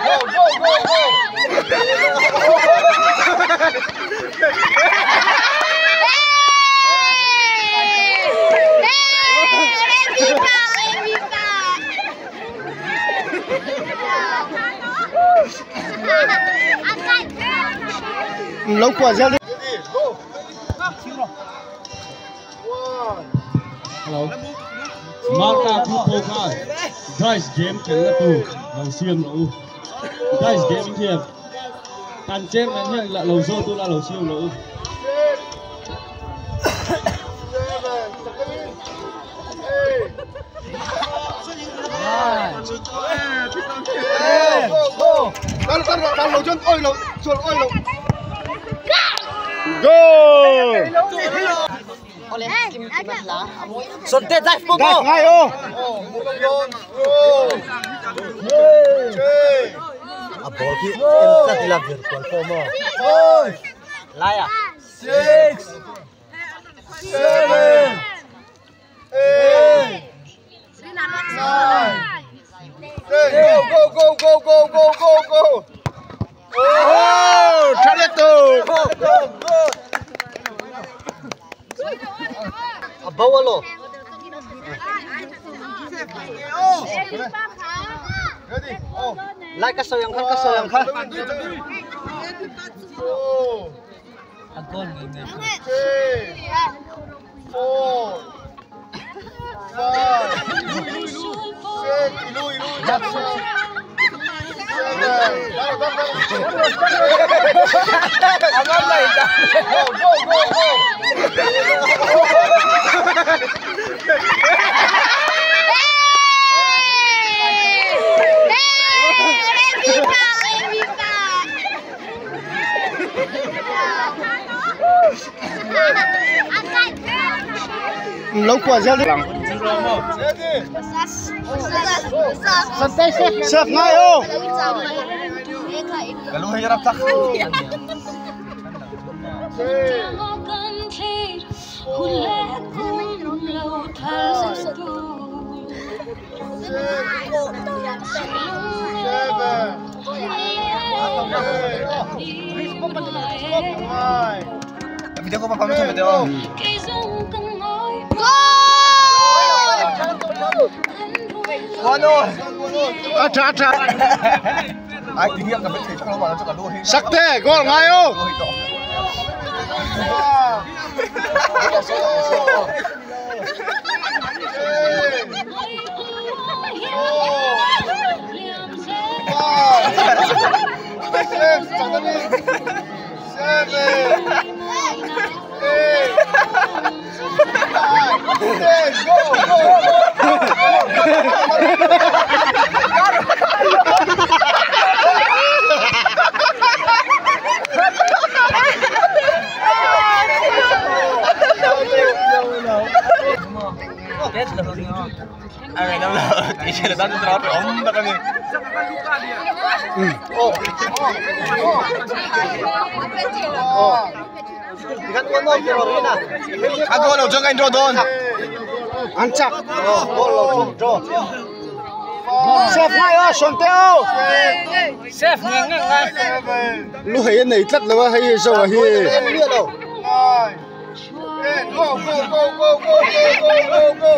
Go go go go. Lo kuah zel ding. Hello. Marka group ho khan dice game khelna tur lo siam rawh u. Dice game hian kan chairman hian lo zawt ula lo siam rawh u. Goal! Sonte dive mo Dive ngai o. A ball khi en tlat ila vir kual pawh maw. Lai a. 6 7 8 9 10 Go go go go go go go go. Oh, Chareto. Go go go. A bo alo. Ready? Oh. Lai ka sawi ang khan ka sawi ang khan. 2 3 4 5 6 ilu ilu 7 Go go go go. Lo kuah zel ding. Ready? Sef ngai o. 3 7 8 9 Video ko pa pamit video. One all. A tha tha. Ai kinh nghiệm là vẫn thể chắc nó bảo nó cho cả đua hi. Sakte goal ngai o. Đua hi to. 6 7 8 9 10 Go go go. Ai năm là chỉ là đang draw phải ôm ta cái gì. A goal lo chung anh draw don. An chak. Sef ngai o, Sonte o. Chef nge nge ngai. Lu hei nei tlat lo a hei zo a hi. 9 10 Go go go go go go go go.